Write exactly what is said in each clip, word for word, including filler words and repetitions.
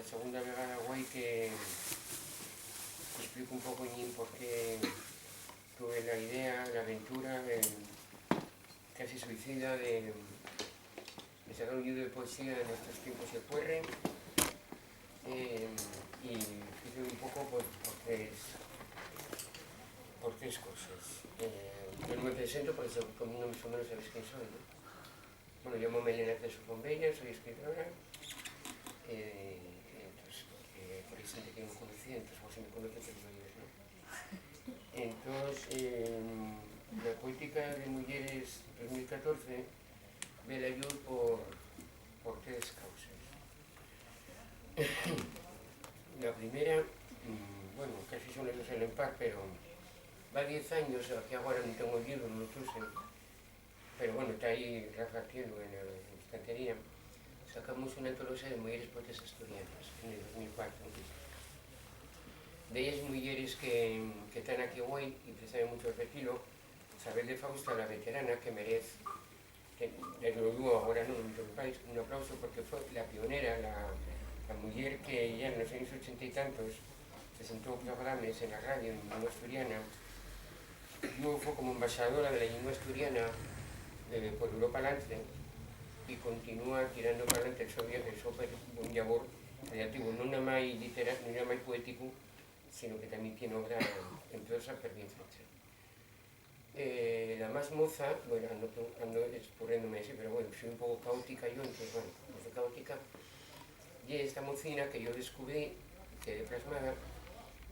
Segunda vegada güei que explico un poco ñín por qué tuve la idea, la aventura, em, casi suicida de, de sacar un llibru de poesía en estos tiempos que corren. Em, y fice un poco, pues, por tres, por tres cosas. Eh, yo no me presento porque todo el mundo más o menos sabéis quién soy, ¿no? Bueno, llámome Elena Ceso Fombella, soy escritora. Eh, entonces, porque por ahí gente que no conocía, entonces vos si me conoces, pero no digas, ¿no? Entonces, em, la poética de mujeres dos mil catorce ve la lluz por, por tres causas. La primera, mm, bueno, casi son los dos en par, pero va diez años, que agora no tengo el libro, no lo puse, pero bueno, está ahí Rafa Tielo en la estantería. Sacamos una antología de mujeres poetas asturianas en el dos mil cuatro. De ellas mujeres que, que están aquí güei y que saben mucho repetirlo, Isabel de Fausta, la veterana, que merece, que, desde luego, ahora no, en todo el país, un aplauso porque fue la pionera, la, la mujer que ya en los años ochenta y tantos presentó programas en la radio, en lengua asturiana. Luego fue como embajadora de la lengua asturiana, eh, por Europa Adelante, y continúa tirando para adelante el so, el so per-, buen labor creativo, no nada más litera-, no nada más poético, sino que también tiene obra en prosa, pero bien fecha. Eh, la más moza, bueno, ando, ando escurriéndome así, pero bueno, soy un poco caótica yo, entonces, bueno, no soy caótica. Y esta mocina que yo descubrí, quedé plasmada,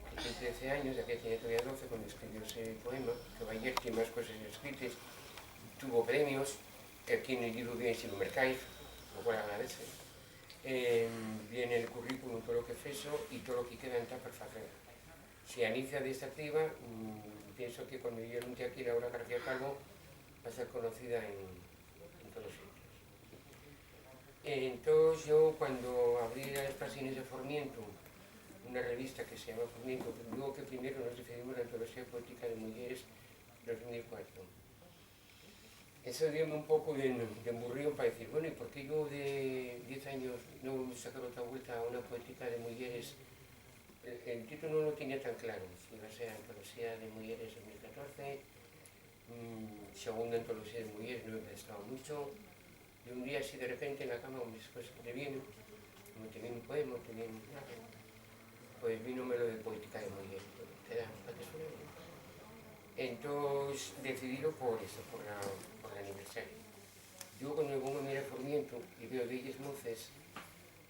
que tiene trece años, ya que tenía todavía doce cuando escribió ese poema, que va a ser, tiene más cosas escritas, tuvo premios, aquí en el libro viene si lo mercáis, lo cual agradece. Em, viene el currículum, todo lo que fexo y todo lo que queda en ta por facer. Si inicia de esta activa, mm, pienso que cuando yo no esté aquí, Laura García Calvo va a ser conocida en, en todos sitios. Entós, yo, cuando abrí las páxinas de Formientu, una revista que se llama Formientu, digo que primero nos decidimos la antoloxía poética de muyeres dos mil cuatro. Eso dióme un poco de, de emburrío pa dicir, bueno, ¿y por qué yo de diez años no vamos a sacar otra vuelta a una poética de muyeres? El, el título no lo tenía tan claro, si iba a ser antoloxía de muyeres dos mil catorce, mm, segunda antoloxía de muyeres, no me prestaba mucho. Y un día, así de repente, en la cama, un discurso que te viene, como te viene un poema, te viene un, pues vínome lo de poética de muyeres, te da pa que suene bien. Entós, decidílo por eso, por la, por l'aniversario. Yo, cuando me pongo a mirar Formientu y veo delles moces,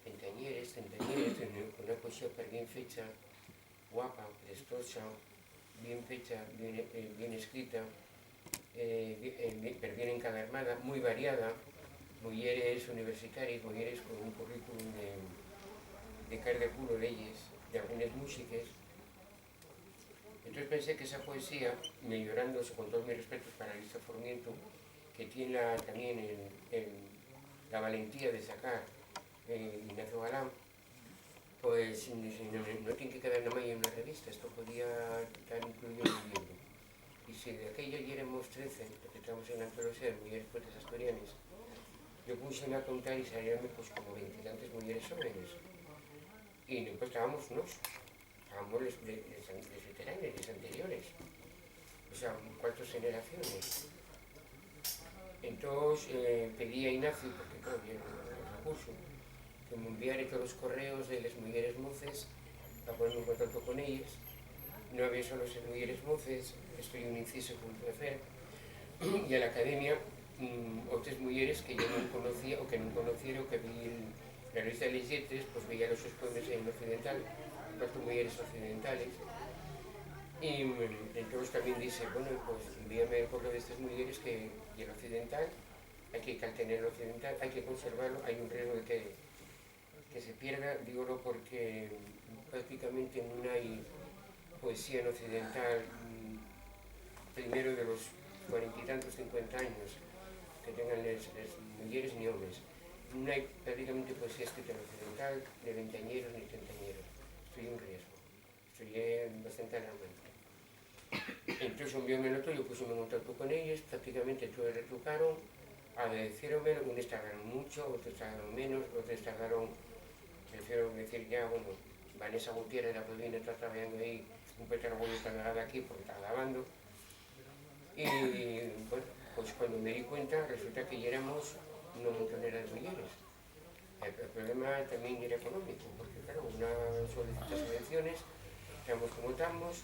veinteañeres, treintañeres, con una poesía per bien fecha, guapa, prestosa, bien fecha, bien, eh, bien escrita, eh, bi-, eh, bi-, pero bien encadernada, muy variada, muyeres universitarias, muyeres con un currículum de, de caer de culo d'elles, de algunes músiques. Entós pensé que esa poesía, meyorándose, con todos mis respetos para Luisa Formientu, que tien la, tamién el, el, la valentía de sacar, eh, Ignacio Galán, pues, no, no tien que quedar nada más en una revista, esto podía tar incluido en un libro. Y si de aquella yéremos trece, lo que tenemos en la antoloxía de muyeres poetas asturianes, yo púxeme a contar y salíame, pues, como veintitantes muyeres jóvenes. Y no estábamos nós, estábamos les, les, les, les veteranes, les anteriores. O sea, cuatro generaciones. Entós, eh, pedí a Ignacio, porque, claro, yo no, no recurso, que m'enviare tolos correos de les muyeres moces pa ponerme en contacto con elles. No había solo ses muyeres moces, esto ye un inciso que me gusta hacer, y a la academia, mm, otres muyeres que yo non conocía o que non conociera o que vi en la revista de les lletres, pues veía los sos poemes en occidental, cuatro muyeres occidentales. Y, mm, entós tamién dixe, bueno, pues envíame el correo d'estes muyeres que, y el occidental, hai que caltener el occidental, hai que conservarlo, hai un riesgo de que, que se pierda, dígolo porque, mm, prácticamente nun hai poesía en occidental, mm, primero de los cuarenta y tantos, cincuenta años que tengan les, les muyeres ni homes. Nun hai prácticamente poesía escrita en occidental de veinteañeros ni treintañeros. Esto ye un riesgo. Esto ye bastante alarmante. Entós, un día me noto, yo púxeme en contacto con elles, prácticamente todes retrucaron, agradeciéronme, unes tardaron mucho, otros tardaron menos, otros tardaron Prefiero decir ya, bueno, Vanessa Gutiérrez, la Pavina, ta trabayando ahí un petargón esta vegada aquí porque ta grabando. Y, bueno, pues cuando me di cuenta, resulta que yéramos una montonera de muyeres. El, el problema también era económico, porque, claro, una solicita subvenciones, estamos como estamos,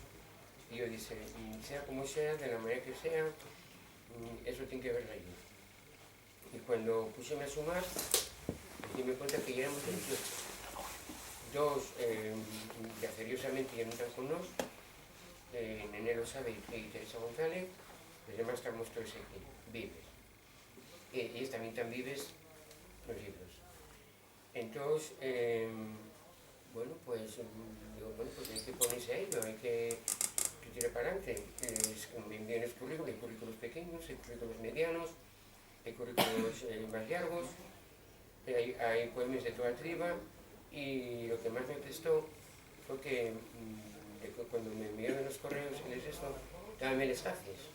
y yo dice, "Mm, sea como sea, de la manera que sea, mm, eso tiene que ver la ayuda". Y cuando puse a sumar, me di cuenta que ya éramos veintiocho. Dos, eh, ya seriosamente ya no están con nos, eh, Nené lo sabe y, y Teresa González, los demás estamos todos aquí, vives. Y ellos también están vives los libros. Entós, em, bueno, pues, mm, digo, bueno, pues hai que ponese a ello, hai que, que tirar para adelante. Es, como bien, bien, es currículo, hai currículos pequeños, hai currículos medianos, hai currículos, eh, más llargos, hai, hai poemes de toda triba, y lo que más me prestó fue que, mm, de que cuando me enviaron los correos y les eso, dábame les gracias,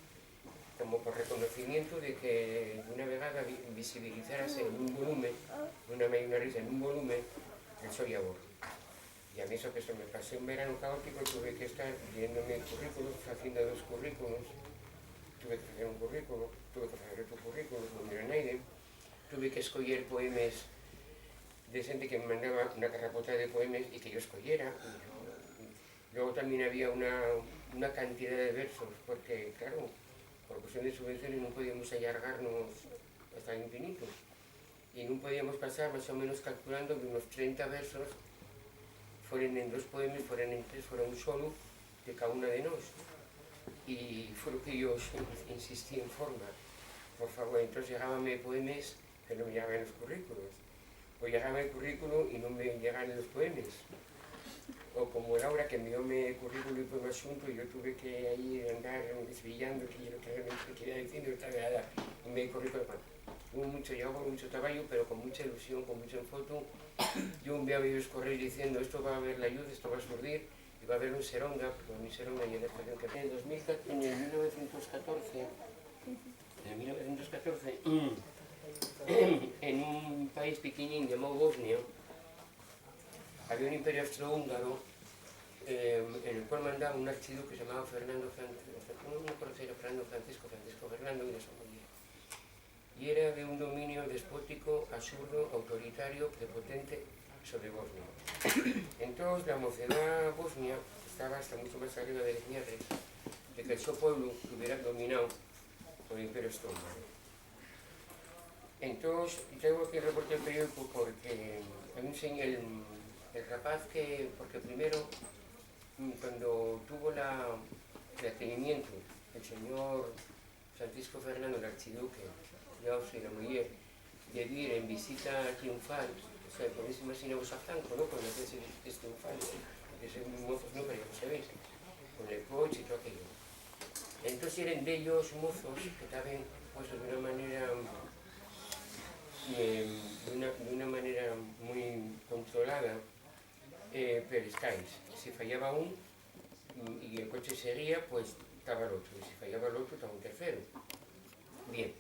como por reconocimiento de que una vegada vi-, visibilizárase en un volumen, una mayoría en un volumen, el so llabor. Y a mí eso que se me pasé un verano caótico, tuve que estar leyéndome currículos, haciendo dos currículos, tuve que hacer un currículo, tuve que hacer otro currículo, no miró a nadie, tuve que escoger poemes de gente que me mandaba una carrapota de poemes y que yo escogiera. Y yo, luego también había una, una cantidad de versos, porque, claro, por cuestión de subvenciones no podíamos allargarnos hasta el infinito. Y no podíamos pasar, más o menos calculando, de unos treinta versos, fueren en dos poemes, fueren en tres, fuera un solo, de cada una de nos. Y fue lo que yo insistí en forma. Por favor, entonces llegábame poemes, pero no me llegaban los currículos. O llegaba el currículo y no me llegaban los poemes. O como Laura, que envióme currículo y poemas xunto, y yo tuve que ahí andar desviando qué es lo que realmente quería decir, y otra vez, nada, envié el currículo, bueno, hubo mucho llabor, mucho trabajo, pero con mucha ilusión, con mucho enfoto. Yo enviaba los correos diciendo, "Esto va a haber la ayuda, esto va a surgir, y va a haber un Seronda", porque un Seronda y la estación que en el dos mil catorce, en el mil novecientos catorce, en el mil novecientos catorce, en un país piquiñín llamado Bosnia, había un imperio austrohúngaro, em, en el cual mandaba un archiduque que se llamaba Fernando Fran-, no me acuerdo si era Fernando Francisco, Francisco Fernando, y no sé muy bien. Y era de un dominio despótico, absurdo, autoritario, prepotente sobre Bosnia. Entonces, la mocedad bosnia estaba hasta mucho más arriba de les ñerres de que el so pueblo estuviera dominado por el imperio austrohúngaro. Entós, traigo aquí el reporte del periódico porque hay un señor, el, el rapaz que, porque primero, mm, cuando tuvo la, el atrevimiento el señor Francisco Fernando, el archiduque de Austria, y la mujer, de vir en visita triunfal, o sea, podéis imaginaros a Franco, ¿no? Cuando hacía ese visita triunfal, que esos mozos no, pero ya lo sabéis, con el coche y todo aquello. Entós yeren dellos mozos que taben, pues, d'una manera, eh, d'una, d'una manera mui controlada, eh, per escais. Si fallaba un, mm, y el coche seguía, pues, taba l'otru, y si fallaba l'otru, taba un terceru. Bien,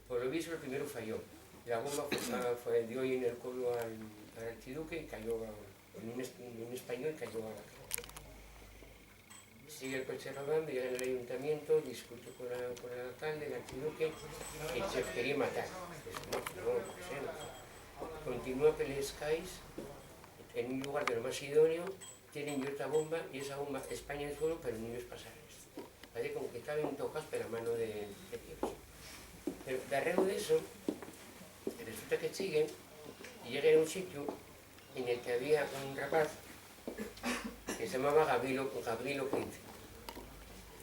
por lo visto, el primero falló. La bomba fue, fue, dio en el colo al, al archiduque y cayó a, en un es-, en un español, cayó a la calle. Sigue el coche rodando, llega al ayuntamiento, discute con la, con el alcalde, el archiduque, y se quería matar. Dice, "No, no, no sé, no sé". Continúa pel escais, en un lugar de lo más idóneo, tienen otra bomba, y esa bomba españa el suelo, pero no es pasar. Parece como que estaban tocados por la mano de, de Dios. Pero darrero de eso, resulta que siguen y llegan a un sitio en el que había un rapaz que se llamaba Gabrilo, Gabrilo Quince.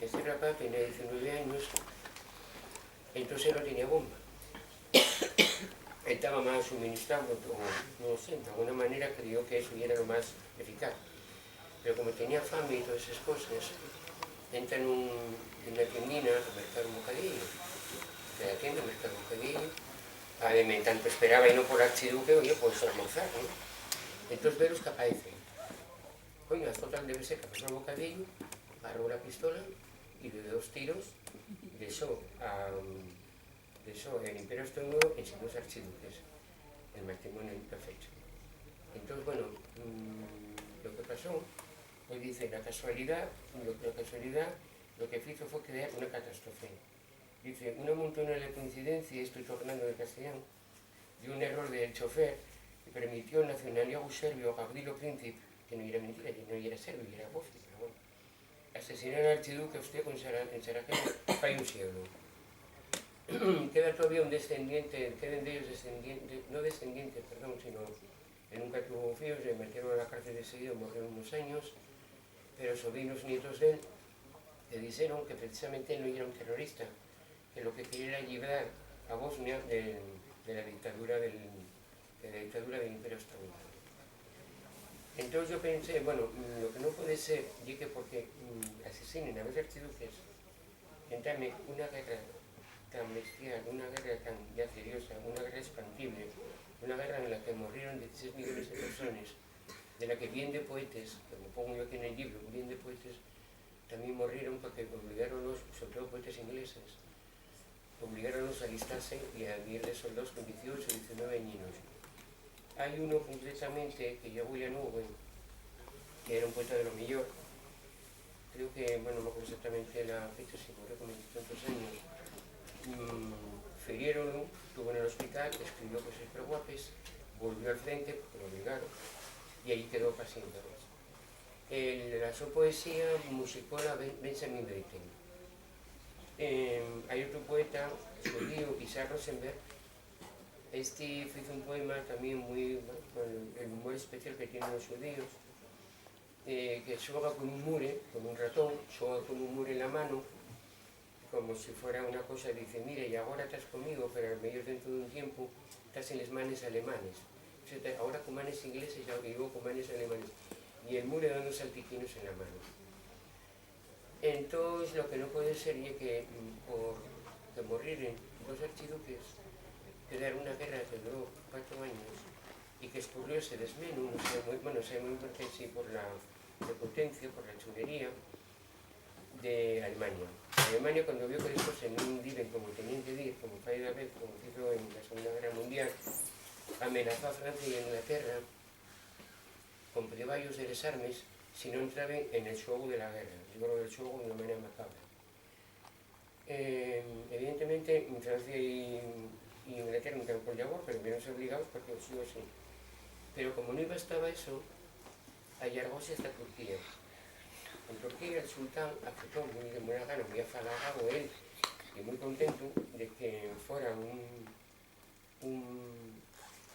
Ese rapaz tenía diecinueve años, entonces no tenía bomba. Él estaba mal suministrado, o no sé, de alguna manera creyó que eso era lo más eficaz. Pero como tenía fame y todas esas cosas, entra en un, en una tiendina a mercar un bocadillo. Entra a la tienda a mercar un bocadillo. A ver, me tanto esperaba y no por archiduque, oye, pues almorzar, ¿no? Entonces ve los que aparecen. Coño, esto tal debe ser que ha pasado un bocadillo, agarró la pistola y de dos tiros dexó a, dexó el imperio austrohúngaro en señor archiduques, el matrimonio perfecto. Entós, bueno, mm, lo que pasó, pues dice, la casualidá, lo, la casualidá lo que fizo fue crear una catástrofe. Dice, una montonera de coincidencia, esto estoy hablando de castellano, de un error del chofer que permitió al nacionalíagu serbio Gavrilo Princip, que no era mentira, que no era serbio, era bosnio, pero bueno, asesinar al archiduque austriaco en Sara-, en Sarajevo fai un sieglu. Queda todavía un descendiente, queden dellos descendientes, no descendientes, perdón, sino que nunca tuvo fíos, le metieron a la cárcel de seguido, morrió en unos años, pero sobrinos, nietos de él, le dijeron que precisamente él no era un terrorista, que lo que quería era librar a Bosnia de, de la dictadura del, de la dictadura del Imperio Austrohúngaro. Entós yo pensé, bueno, mm, lo que no puede ser ye que porque, mm, asesinen a veces archiduques, entame una guerra tan bestial, una guerra tan ya seriosa, una guerra espantible, una guerra en la que morrieron dieciséis millones de personas, de la que bien de poetes, como pongo yo aquí en el libro, bien de poetes también morrieron porque obligáronlos, sobre todo poetes ingleses, obligáronlos a alistarse y a ir de soldados con dieciocho, diecinueve añinos. Hai uno concretamente que ye William Owen, que era un poeta de lo millor, creo que, bueno, no me acuerdo exactamente la fecha, si murió con veintitantos años, mm, feriéronlo, estuvo en el hospital, escribió cosas pero guapes, volvió al frente porque lo obligaron, y allí quedó casi enterrado. El, la so poesía musicóla Ben-, Benjamin Britten. Em, hai otru poeta xudíu, Isaac Rosenberg. Esti fizo un poema tamién mui, bueno, con el humor especial que tienen los xudíos, eh, que xuega con un mure, con un ratón, xuega con un mure en la mano, como si fuera una cosa, dice, "Mira, y agora tas conmigo, pero a lo mellor dentro d'un tiempu tas en les manes alemanes. O sea, ta-, agora con manes ingleses, ya digo, con manes alemanes". Y el mure dando saltiquinos en la mano. Entós, lo que no puede ser ye que, mm, por que morrieren dos archiduques, quedara una guerra que duró cuatro años y que escurrióse d'esmenu, no sé, mui, bueno, sé mui porque sí, por la prepotencia, por la chulería de Alemania. Alemania, cuando vio que les coses nun diben como teníen que dir, como fai davezu, como fizo en la Segunda Guerra Mundial, amenazó a Francia y a Inglaterra con pribayos de les armes si no entraben en el xuegu de la guerra. Digo lo del xuegu d'una manera macabra. Eh, evidentemente, Francia y, y Inglaterra entraron por llabor, pero vieronse obligaos porque sí o sí. Pero como no bastaba eso, allargóse hasta Turquía. En Turquía, el sultán aceptó muy de buena gana, muy afalagado él y muy contento de que fuera un, un,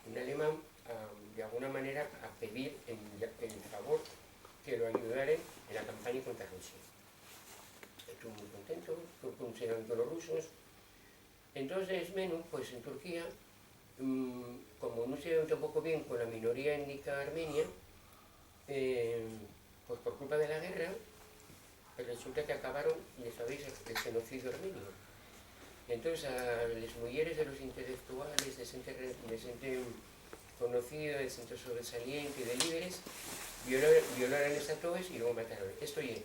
un alemán, ah, de alguna manera a pedir en, en favor que lo ayudaren en la campaña contra Rusia. Estuvo muy contento, estuvo considerando los rusos. Entonces, menú, pues en Turquía, mm, como no se llevan tampoco bien con la minoría étnica armenia, eh, pues por culpa de la guerra, resulta que acabaron, ya sabéis, el genocidio armenio. Entonces, a les muyeres de los intelectuales, de xente re-, de xente conocida, de xente sobresaliente, de líderes, viola-, violaron a toes y luego mataron. Esto ye,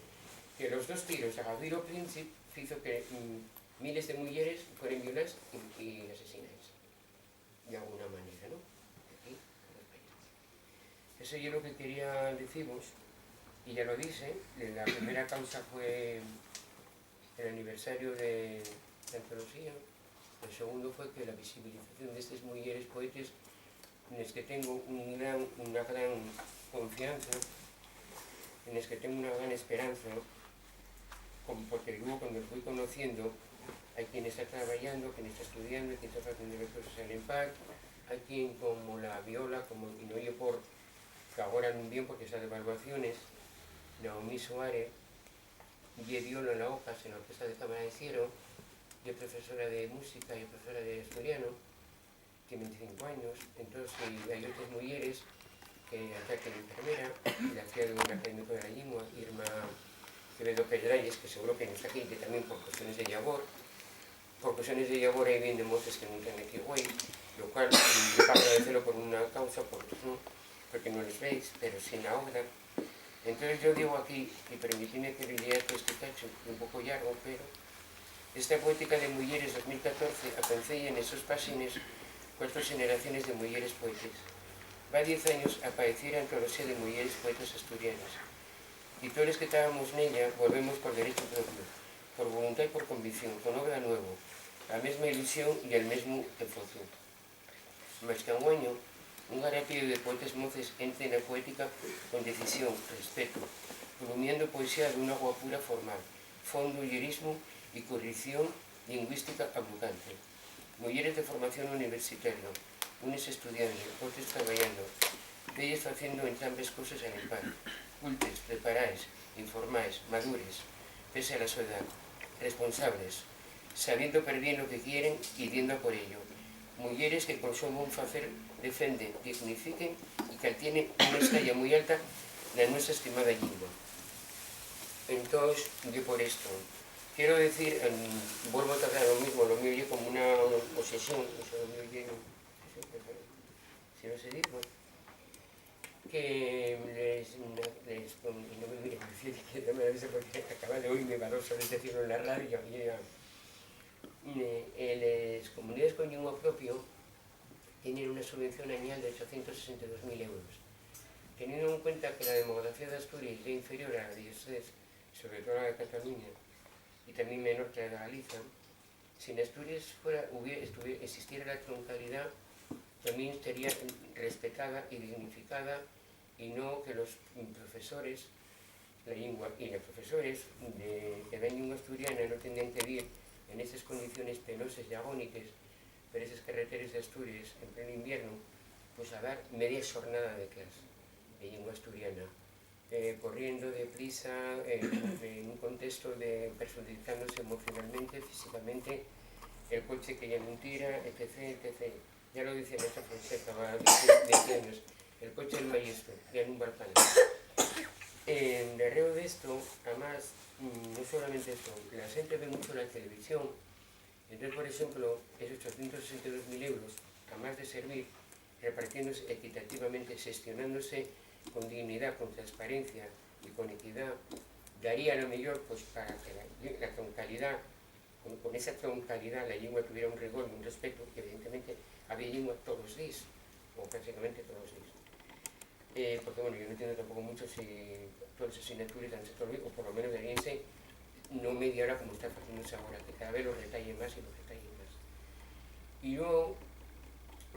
que los dos tiros a Gavrilo Princip fizo que, mm, miles de muyeres fueren violaes y, y asesinaes, de alguna manera, ¿no? Aquí, en España. Eso ye lo que quería decivos, y ya lo dixe, la primera causa fue el aniversario de la antoloxía, el segundo fue que la visibilización d'estes muyeres poetes, nes que tengo un gran, una gran confianza, nes que tengo una gran esperanza, con-, porque luego cuando los voy conociendo, hay quien está trabajando, quien está estudiando, quien está haciendo las cosas al empar, hay quien como la Viola, como, y no yo por que ahora nun bien porque está de evaluaciones, Naomi Suárez, ye viola en la OCAS, en la Orquesta de Cámara de Ciero, ye profesora de música y profesora de asturiano, tiene veinticinco años, entonces, y hay otras mujeres que, ata que enfermera, y la fía de un académico de la lengua, Irma Quevedo Pedralles, que seguro que no está aquí, que también por cuestiones de llabor, por cuestiones de llabor ahí bien de moses que nun tán aquí güei, lo cual, mm, yo para agradecelo por una causa, por otros no, porque no les veis, pero sí en la obra. Entonces yo digo aquí, y permitidme que lea todo este cacho, un poco llargo, pero esta poética de muyeres dos mil catorce, apencéi en esos páxines cuatro xeneraciones de muyeres poetes. Va diez años apaeciera l'antoloxía de muyeres poetes asturianes, y toles que tábamos nella volvemos por derechu propio, por voluntá y por convicción, con obra nuevo, la mesma ilusión y el mesmu enfoque. Más qu'anguaño, un garapíu de poetes moces entren na poética con decisión, respetu, polumiendo poesía d'una guapura formal, fondu, llirismu y corricción lingüística ablucante. Muyeres de formación universitaria, unes estudiando, otres trabayando, delles faciendo entrambes coses a l'empar, cultes, preparaes, informaes, madures, pese a la so edá, responsables, sabiendo perbién lo que quieren y diendo a por ello, muyeres que col so bon facer defenden, dignifiquen y caltienen una estaya mui alta na nuestra estimada llingua. Entós, ye por esto. Quiero decir, em, vuelvo a tratar lo mismo, lo mío ye como una obsesión, o sea, lo mío ye, si no se dice, bueno, que les, les, y no me mires, porque no me avise porque acaba de oírme, va dos horas decirlo en la radio, y ya, eh, eh, les comunidades con llingua propio tienen una subvención añal de ochocientos sesenta y dos mil euros. Teniendo en cuenta que la demografía d'Asturies ye inferior a la de Dioses, sobre todo a la de Cataluña, y tamién menor que la de Galiza, si n'Asturies fuera, hubie-, estuvie-, existiera la troncalidá, tamién sería respetada y dignificada, y no que los profesores, la llingua y los profesores de, que dan llingua asturiana no tendrían que dir en estes condiciones penoses y agóniques per eses carreteres d'Asturies en pleno inviernu, pues a dar media xornada de clase de llingua asturiana, eh, corriendo deprisa, en, en un contesto de perxudicándose emocionalmente, físicamente, el coche que ya nun tira, etcétera, etcétera. Ya lo decía nuestra Fonseca, va, diez, diez años, el coche del maestro, ya nun val pa nada. En darreo d'esto, amás, mm, no solamente esto, la xente ve mucho la televisión, entós, por exemplo, esos ochocientos sesenta y dos mil euros, amás de servir, repartiéndose equitativamente, xestionándose con dignidá, con transparencia y con equidá, daría a lo mellor, pues, para que la, la troncalidá, con, con esa troncalidá, la llingua tuviera un rigor y un respetu, que evidentemente había llingua tolos díes, o prácticamente tolos díes. Eh, porque, bueno, yo no entiendo tampoco mucho si toles asignatures danse tol día, o por lo menos daríense no media hora como está faciéndose agora, que cada vez lo retayen más y lo retayen más. Y luego,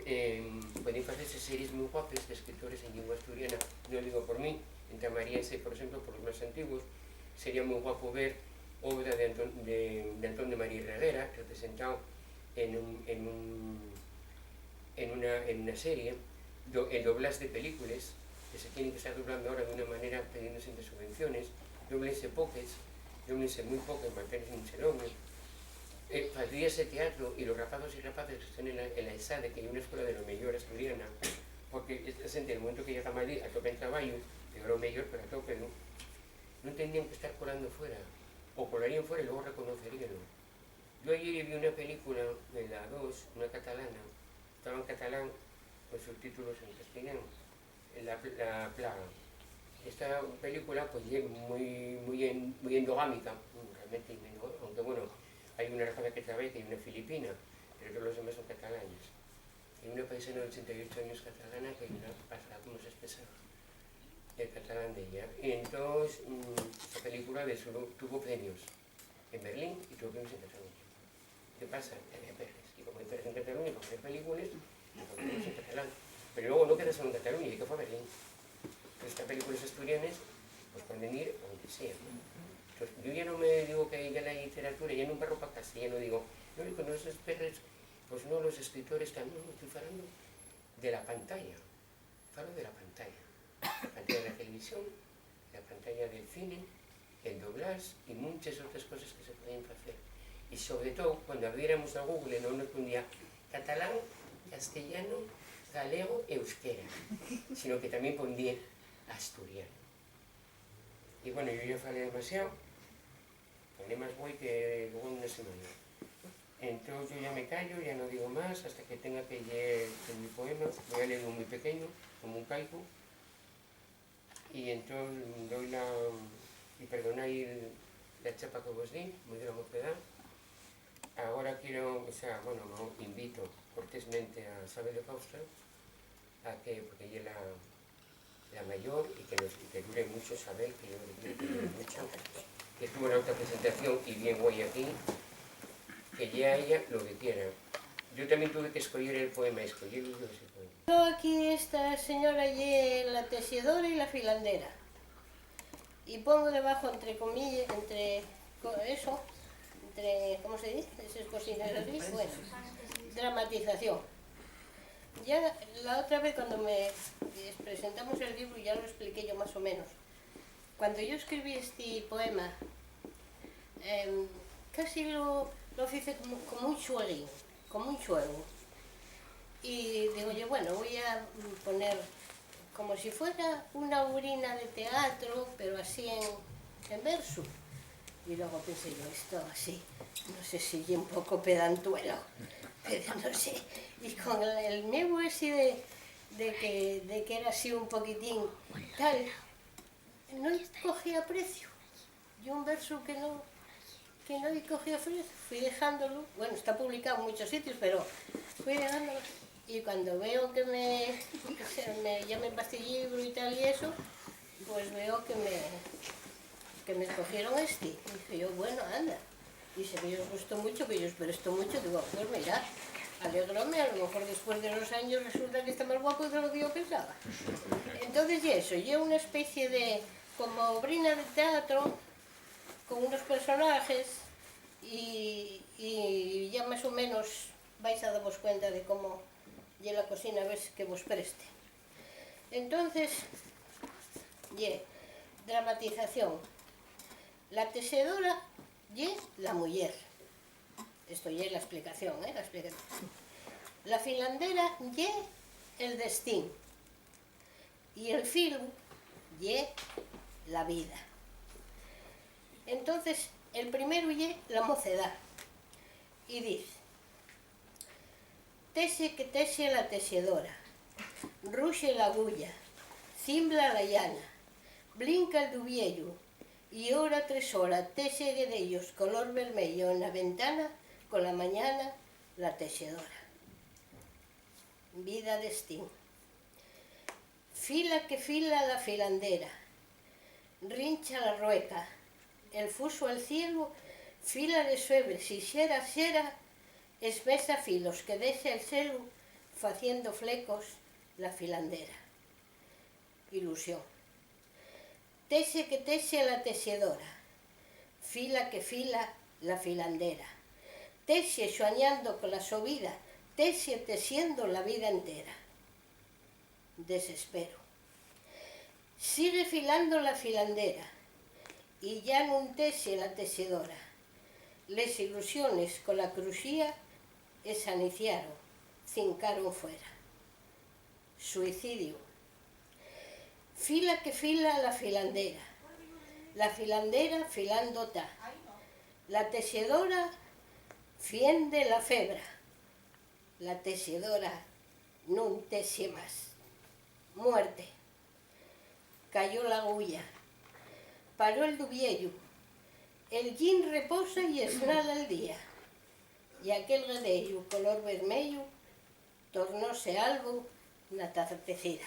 em, pueden facerse series mui guapes d'escritores en llingua asturiana, no digo por mí, entamaríase, por exemplo, por los más antiguos. Sería mui guapo ver obra de Antón, de, de Antón de María Reguera, representao en un, en un, en una, en una serie, do-, el doblás de películes, que se tienen que estar doblando ahora d'una manera pidiéndose de subvenciones, dóblense poques, dóblense mui poques, manténense nun se doblen. Eh, faldríase teatro, y los rapazos y rapaces que están en la, en la ESADE, que ye una escuela de lo mellor asturiana, porque esta xente, en el momento que llega a Madrid, atopen trabayu, peor o mellor, pero atopen, ¿no? Non tendrían que estar colando fuera, o colaríen fuera y luego reconoceríenlo. Yo ayer vi una película de la dos, una catalana, estaba en catalán con subtítulos en castellano, La, La plaga. Esta película, pues, ye mui, mui en-, mui endogámica, realmente, y menos, aunque, bueno, hai una rapaza que trabaya, que ye una filipina, pero todos los demás son catalanes. Hai una paisana de ochenta y ocho años catalana que ye una pasada cómo se expresaba el catalán d'ella. Y entós, mm, esta película de solo tuvo premios en Berlín y tuvo premios en Cataluña. ¿Qué pasa? Que había perres. Y como hai perres en Cataluña, pa facer películes, pues, facer en catalán. Pero luego no queda solo en Cataluña, hai que fue a Berlín. Pues esta películes asturianes, pues, pueden ir onde sea, ¿no? Pues yo ya no me digo que ya la literatura, ya nun barro pa castellano, digo, no, con esos perres, pues no, los escritores tal, no, estoy falando de la pantalla. Falo de la pantalla. La pantalla de la televisión, la pantalla del cine, el doblás y munches otres coses que se pueden facer. Y sobre todo, cuando abriéramos a Google, non nos pondía catalán, castellano, galego, euskera, sino que tamién pondía asturiano. Y bueno, yo ya falé demasiado. Falé más güei que luego en una semana. Entón yo ya me callo, ya no digo más, hasta que tenga que lleer el mi poema. Voy a leer un muy pequeño, como un haiku. Y entón doy la, y perdonai la chapa que vos di, muy gran mocedá. Agora quiero, o sea, bueno, no, invito cortésmente a Xavi de Fausto A que, porque ella es la, la mayor y que, nos, y que dure mucho, Sabel, que yo le quiero que dure mucho, que tuvo la otra presentación y bien guay aquí, que ya ella lo que quiera. Yo también tuve que escoger el poema, escogí yo ese poema. Yo aquí esta señora ye la tejedora y la filandera. Y pongo debajo, entre comillas, entre co-, eso, entre, ¿cómo se dice? Eses cosines así, bueno, dramatización. Ya la otra vez cuando me, les presentamos el libro ya lo expliqué yo más o menos. Cuando yo escribí este poema, em, casi lo, lo hice como, como un xueguín, como un xuegu. Y digo yo, bueno, voy a, mm, poner como si fuera una obrina de teatro, pero así en, en versu. Y luego pensé yo, esto así, no sé si ye un poco pedantuelo, pero no sé. Y con el, el miedo ese de, de que, de que era así un poquitín tal, no cogía precio. Y un versu que no, que no cogía precio, fui dejándolo. Bueno, está publicado en muchos sitios, pero fui dejándolo. Y cuando veo que me, que se me, ya me empastillé el libro y tal y eso, pues veo que me, que me escogieron este. Y dije yo, bueno, anda. Dice que ellos gustó mucho, que ellos, pero esto mucho. Digo, pues mira, alegróme, a lo mejor después de los años resulta que está más guapo de lo que yo pensaba. Entonces, y eso, yo una especie de, como obrina de teatro, con unos personajes, y, y ya más o menos vais a daros cuenta de cómo ye la cosina, a ver que vos preste. Entonces, ye, dramatización. La texedora ye la muyer. Esto ye la explicación, ¿eh? La explicación. La filandera ye el destín. Y el filu ye la vida. Entonces, el primero ye la mocedá. Y diz: Texe que texe la texedora, ruxe l'aguya, cimbla la llana, blinca el duviellu, y hora tres hora texe guedellos color vermello en la ventana, con la mañana la texedora. Vida, destín. Fila que fila la filandera, rincha la rueca, el fusu al cielu, fila les febres y xera, xera, esmesa filos que dexa el xelu, faciendo flecos la filandera. Ilusión. Texe que texe la texedora, fila que fila la filandera, texe suañando cola so vida, texe texiendo la vida entera. Desespero. Sigue filando la filandera, y ya nun texe la texedora. Les ilusiones cola cruxía esaniciaron, cincaron fuera. Suicidiu. Fila que fila la filandera, la filandera filando ta. La texedora fiende la febra, la texedora nun texe más. Muerte. Cayó l'aguya, paró el duviellu, el llin reposa y esnala el día, y aquel guedellu color vermellu tornóse albu na tartecida.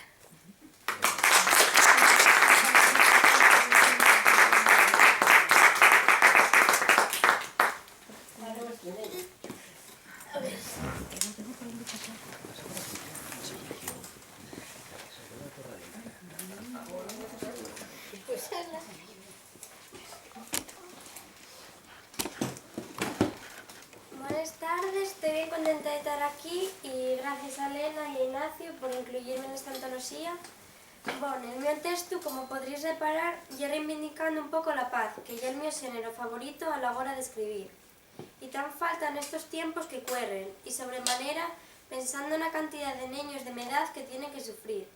Bones tardes, toi bien contenta de tar aquí y gracies a Elena y a Ignacio por incluyirme nesta antoloxía. Bon, el mio testu, como podríes reparar, ye reivindicando un poco la paz, que ye el mio xénero favorito a la hora d'escribir. Y tán falta nestos tiempos que cuerren, y sobremanera pensando na cantidá de neños de m'edá que tienen que sufrir.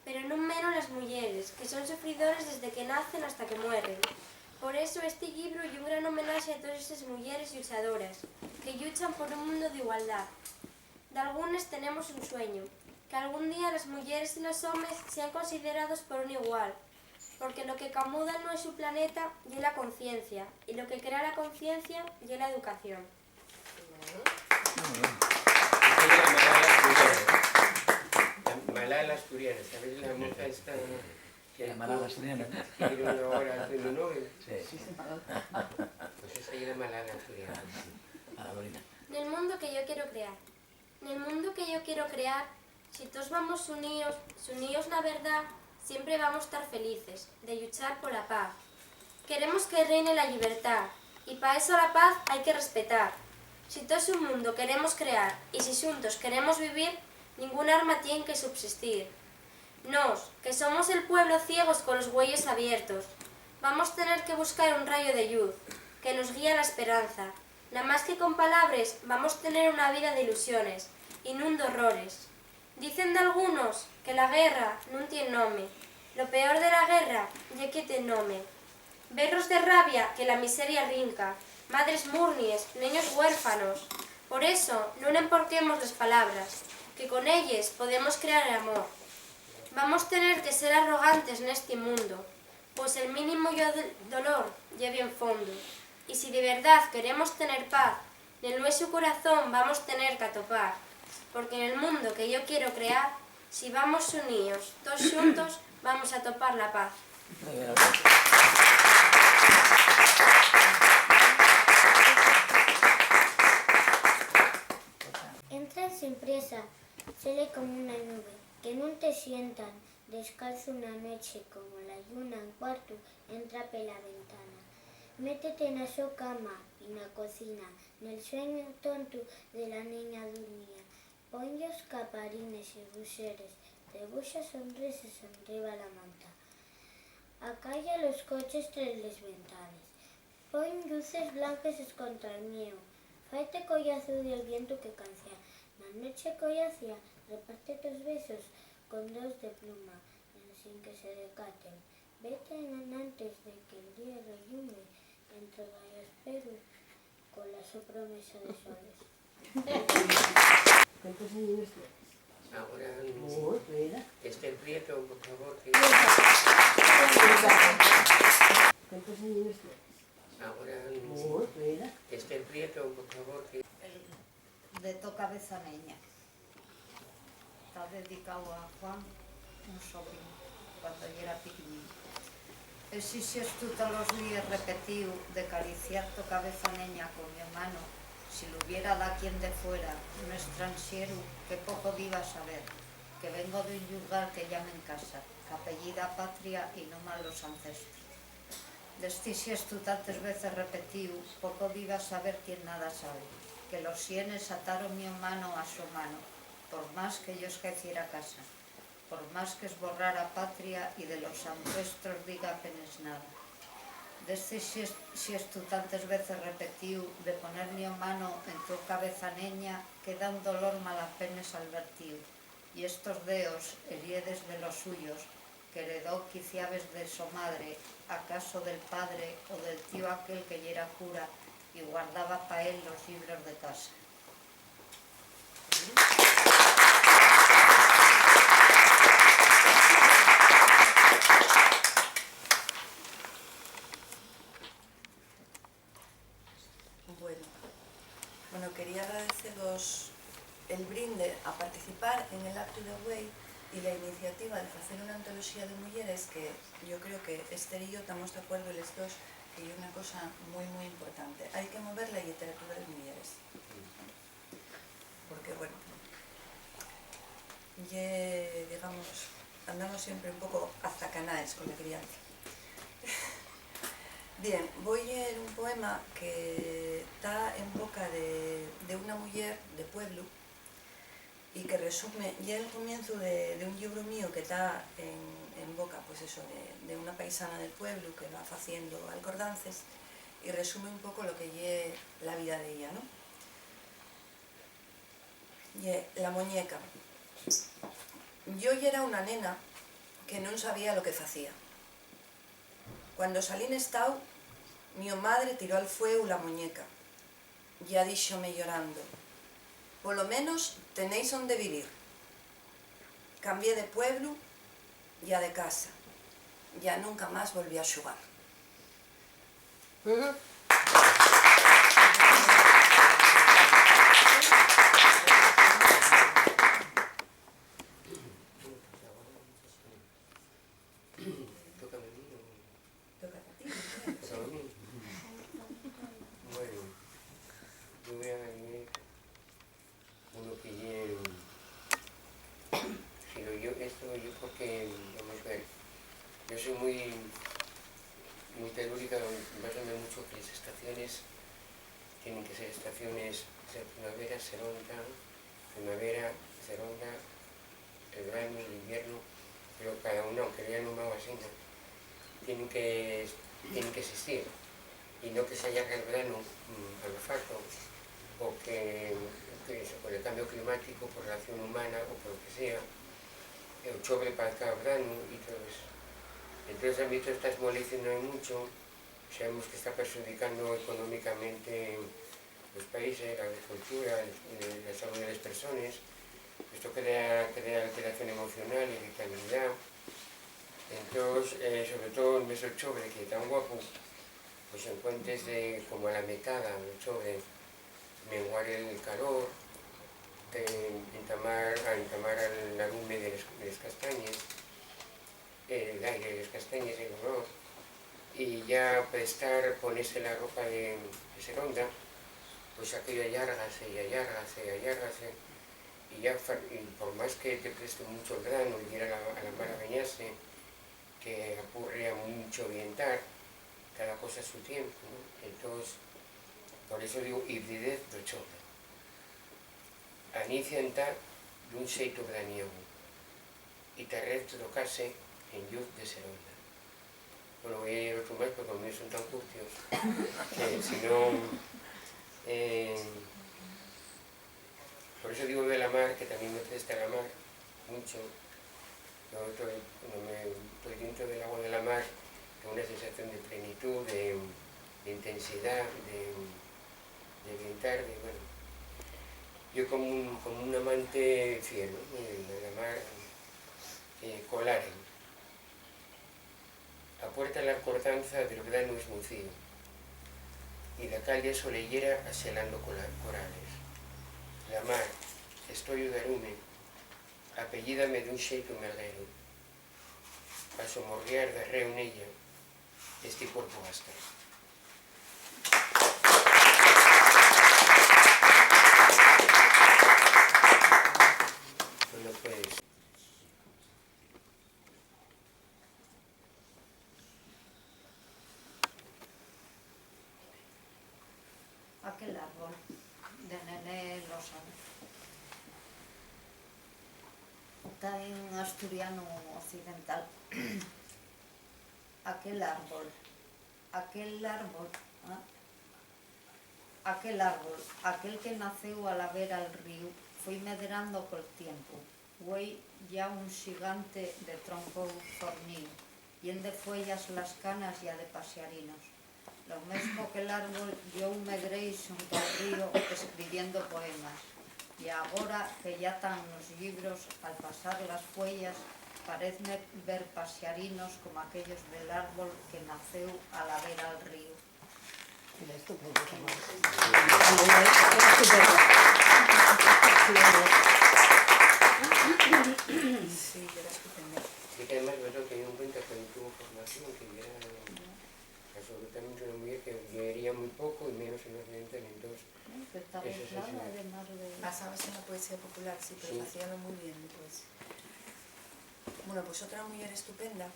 Pero nun menos les muyeres, que son sufridores desde que nacen hasta que mueren. Por eso, esti llibru ye un gran homenaxe a toes eses muyeres lluchadoras que lluchan por un mundo d'igualdá. Dalgunes tenemos un sueñu, que algún día les muyeres y los homes sean considerados por un igual, porque lo que camuda el nuesu planeta ye la conciencia, y lo que crea la conciencia ye la educación. Bueno. Esta ye la Malala Escudero. La, la Asturiana, ¿sabes la moza esta que... La Malala asturiana. Que tiró una hora haciendo Nobel? Sí. Pues esa era Malala asturiana. Malala. Nel mundo que yo quiero crear. Nel mundo que yo quiero crear, si toos vamos uníos, s'uníos na verdá, siempre vamos tar felices de lluchar pola paz. Queremos que reine la llibertá, y pa eso la paz hai que respetar. Si toos un mundo queremos crear, y si xuntos queremos vivir, ningún arma tien que subsistir. Nós, que somos el pueblo ciegos colos güeyos abiertos, vamos tener que buscar un rayo de lluz que nos guía la esperanza. Namás que con palabres vamos tener una vida d'ilusiones y nun d'horrores. Dicen dalgunos que la guerra nun tien nome. Lo peor de la guerra ye que tien nome. Berros de rabia que la miseria rinca, madres murnies, neños huérfanos. Por eso, nun emporquemos les palabras, que con elles podemos crear amor. Vamos tener que ser arrogantes nesti mundo, pos el mínimo yo-, dolor ye bien fondo. Y si de verdad queremos tener paz, nel nuesu corazón vamos tener qu'atopar, porque nel mundo que yo quiero crear, si vamos uníos, toos xuntos, vamos atopar la paz. Entra sin priesa, sele como una nube, que nun te sientan, descalzo una nueche como la lluna en cuartu, entra pela ventana. Métete na so cama y na cocina, nel sueñu tontu de la neña durmía. Pon-yos caparines y ruseres, debuxa sonrises enriba la manta. Acalla los coches tres les ventanes. Pon lluces blanques escontra'l mieu. Faite collazu del vientu que cancia. Na nueche collacia, reparte tos besos con dos de pluma, ensin que se decaten. Vete enantes de que'l día rellumbe, entrega-yos perú cola so promesa de soles. ¿Cuántos años tienes? Ahora, mm, sí. Muy bien. Esther Prieto, por favor, que... ¿Cuántos años tienes? Ahora, mm, sí. Muy bien. Esther Prieto, por favor, que... El de To cabeza neña. Ta dedicáu a Juan, un sobrinu, cuando yera piquiñín. Esi xestu tolos díes repetíu de cariciar to cabeza neña con mio mano, si l'hubiera daquién de fuera, un estranxeru, que poco diba saber que vengo d'un llugar que llamen casa, qu'apellida Patria y non a los ancestros. D'esti xestu tantes veces repetíu, poco diba saber quien nada sabe, que los sienes ataron mio mano a so mano, por más que yo escaeciera casa, por más qu'esborrara Patria y de los ancestros diga apenes nada. D'esti xes-, xestu tantes veces repetíu de poner mio mano en to cabeza neña queda un dolor malapenes alvertíu, y estos deos, heriedes de los suyos, qu'heredó quiciabes de so madre, acaso del padre o del tíu aquel que yera cura y guardaba pa él los llibros de casa. Bueno, bueno, quería agradecevos el brinde a participar en el acto de güei y la iniciativa de facer una antoloxía de muyeres que yo creo que Esther y yo tamos d'acuerdo les dos que ye una cosa mui, mui importante. Hai que mover la lliteratura de muyeres. Porque, bueno, ye, digamos, andamos siempre un poco azacanaes con la crianza. Bien, voi lleer un poema que ta en boca de, de una muyer de pueblu y que resume, ye el comienzu de, de un llibru mío que ta en, en boca, pues eso, de, de una paisana del pueblu que va faciendo alcordances y resume un poco lo que ye la vida d'ella, ¿no? Ye La moñeca. Yo yera una nena que nun sabía lo que facía. Cuando salín estao, mio madre tiró al fueu la moñeca. Ya díxome llorando: "Polo menos tenéis onde vivir". Cambié de pueblu, ya de casa. Ya nunca más volví a xugar. Muy, muy telúrica, me parece mucho que las estaciones tienen que ser estaciones, ser primavera, ser onda, primavera, ser onda, el verano, el invierno, pero cada uno, aunque lo hayan nombrado así, ¿no? Tienen que, tienen que existir, y no que se alargue el verano, mm, a lo farto, o que, que eso, por el cambio climático, por la acción humana o por lo que sea, o chobre para cada verano y todo eso. Entonces, a mí todo está moleciendo mucho, sabemos que está perjudicando económicamente los países, la agricultura, el, la salud de las personas. Esto crea, crea alteración emocional, irritabilidad. Entonces, eh, sobre todo el mes de octubre, que es tan guapo, pues encuentres de, como a la metada de octubre, menguar el calor, eh, entamar, a entamar el arume de les, de les castañes, el aire de les castañes, el olor, y ya prestar, ponese la ropa de, de seronda, pues aquello allárgase y allárgase y allárgase, y ya fa-, y por más que te preste mucho el grano y ir a la, a la mar a bañarse, que apurre a mucho vientar, cada cosa a su tiempo, ¿no? Entonces, por eso digo hibridez do chobre. Anicia entá d'un xeito veraniegu y ta red trocase en lluz de seronda. Bueno, voy a leer otro más porque los míos son tan curtios que si no, eh, por eso digo de la mar, que también me presta la mar mucho. Yo estoy, cuando me, estoy dentro del agua de la mar, tengo una sensación de plenitud, de, de intensidad, de, de bienestar, de, bueno. Yo como un, como un amante fiel, ¿no? De la mar, eh, colaren. Apuerta la recordanza del granu esmucíu y la calle soleyera axelando cola-, corales. La mar, estoyu d'arume, apellídame d'un xeitu mergueru. Pa somorguiar darréu nella, esti cuerpu gasta. Bueno, pues. Aquel árbol, de Nené Losada. Ta en asturianu occidental. Aquel árbol, aquel árbol, ah, aquel árbol, aquel que naceu a la vera'l ríu, foi medrando col tiempu. Güei ya un xigante de troncu forníu, lleen de fueyas las canas ya de paxarinos. Lo mesmo que l'árbol, yo un medrei xunto al río escribiendo poemas. Y agora que ya tán nos llibros, al pasar las fueyas, paezme ver paxarinos como aquellos del árbol que naceu a la vera'l ríu. Mira, estupendo, Tomás. Sí, era estupendo. Sí, que además, bueno, teniendo en cuenta que no tuvo formación, que era absolutamente una mujer que leería muy poco y menos en occidental, entonces, eso sí, sí. Basábase na poesía popular, sí, pero facíalo mui bien, pues. Bueno, pues otra muyer estupenda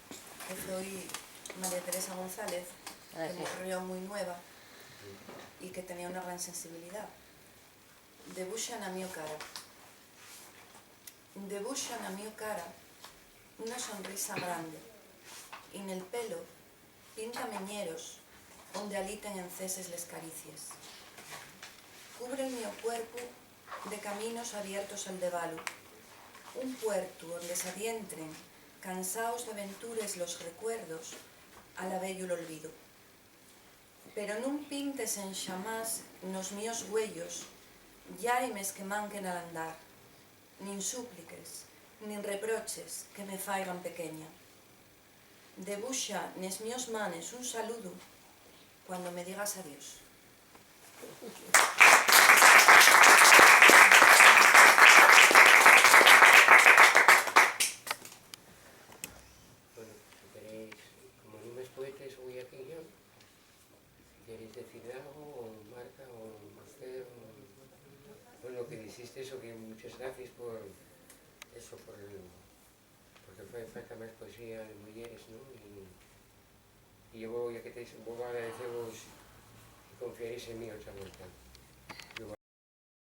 que foi María Teresa González, que morrió mui nueva y que tenía una gran sensibilidá. Debuxa na mio cara. Debuxa na mio cara una sonrisa grande, y nel pelo pinta meñeros onde aliten enceses les caricies. Cubre el mio cuerpu de caminos abiertos al devalu, un puertu onde s'adientren, cansaos d'aventures, los recuerdos, al abeyu l'olvidu. Pero nun pintes enxamás nos mios güeyos llaimes que manquen al andar, nin súpliques, nin reproches que me faigan pequeña. Debuxa nes mios manes un saludu cuando me digas adiós. Bueno, si queréis, como nun mes poetes, voi aquí yo. Si queréis decir algo, o Marta, o Marcelo, o, bueno, que dixiste eso, que muchas gracias por eso, por el, porque fai falta más poesía de mujeres, ¿no? Y Yo ya que teis, vuelvo a agradeceros que confiáis en mí otra vuelta.